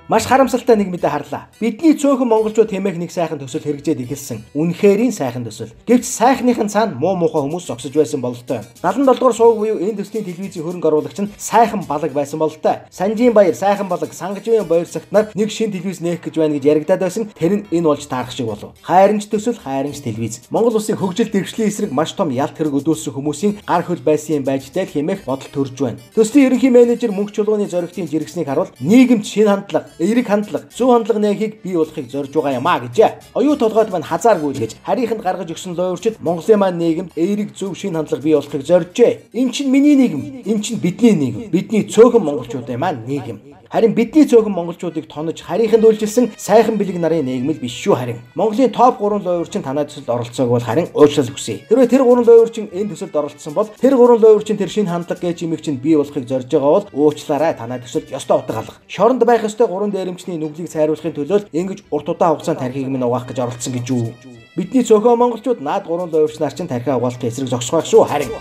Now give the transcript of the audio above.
Маш харамсалтай нэг мэдээ харлаа. Бидний цөөхөн монголчууд хэмээх нэг сайхан төсөл хэрэгжээд эхэлсэн. Үнэхэрийн сайхан төсөл. Гэвч сайхныхын цаана муу мухай хүмүүс зогсож байсан бололтой. 77 дугаар сувг буюу энэ төслийн телевизийн хөрөнгө оруулагч нь сайхан балаг байсан бололтой. Санжийн баяр, сайхан балаг, сангажийн баяр цагт нар нэг шин телевиз нээх гэж байна гэж яригадаад байсан. Тэр нь энэ болж таарах шиг болов. Хайрынч төсөл, хайрынч телевиз. Монгол улсын хөгжил дэвшлийн эсрэг маш том ялт хэрэг өдөөлсөн хүмүүсийн гар хөл байсан юм байж тэл хэмээх бодол төрж байна. Төслийн ерөнхий менежер мөнх чулууны зоригтын жиргэснийг харуул нийгэмд шинэ хандлага, эерэг хандлага, зөв хандлага нээхийг бий болохыг зорж байгаа юм а гэжээ. Оюу толгойд маань хазааргүй л гэж харийнханд гаргаж өгсөн луйварчид Монголын маань нийгэмд эерэг зөв шинэ хандлага бий болохыг зоржээ. Эн чинь миний нийгэм, эн чинь бидний нийгэм, бидний цөөхөн монголчуудын маань нийгэм. Харин бидний цөөхөн монголчуудыг тонож харийнханд үйлчилсэн сайхан бэлэг нарын нийгэм л биш шүү харин. Монголын топ 3 луйварчин танай төсөлд оролцоог бол харин уучлал хүсье. Хэрвээ тэр 3 луйварчин энэ төсөлд оролцсон бол тэр 3 луйварчин тэр шинэ хандлага гэж имийг чинь бий болохыг зорж байгаа бол уучлаарай, танай төсөлд ёстой утга алга. Шоронд байх ёстой 3 дээрэмчний нүглийг сайруулахын төлөө ингэж урт удаан хугацаанд тархийг минь угаах гэж оролцсон гэж юу? Бидний цөөхөн монголчууд наад 3 луйварчнаар чинь тархиа угаалтын эсрэг зогсох байх шүү харин.